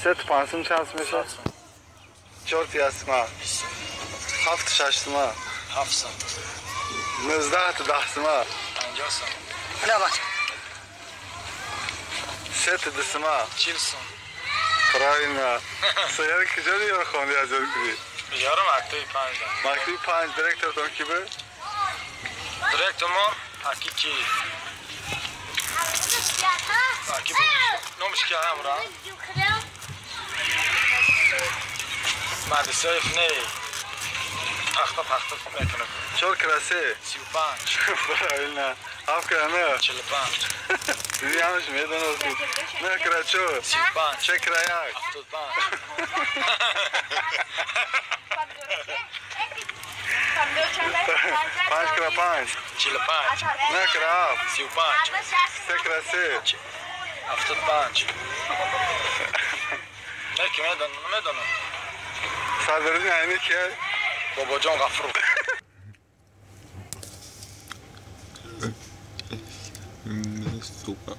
Се то панҷ сум чанд сум мешавад? Чор ти ясма. Ҳафт шашсума. Ҳафт сум. 19 то 10 сума. 50 сум. Се то 2 сума. 40 сум. Правильно. Саяри куҷо ёро хонди, аз ёд кунӣ? Ёро мактаби панҷ. Мактаби панҷ. Директоратон ки буд? Директор мо аки ки? Аки номаш ки амра? Мадисоев не. Пахта пахта мекунад. Чор кра се? 35. Правильно. Ҳафт кра нӯ? 45. Диди, ҳамаш медонасти. Нӯ кра чор? 35. Се кра як? 75. Панҷ кра панҷ? 45. Нӯ кра ҳафт? 35. Се кра се? 75. Не, ки медонам, намедонам. Садриддин Айнӣ кия? Бобоҷон Ғафуров. Сука.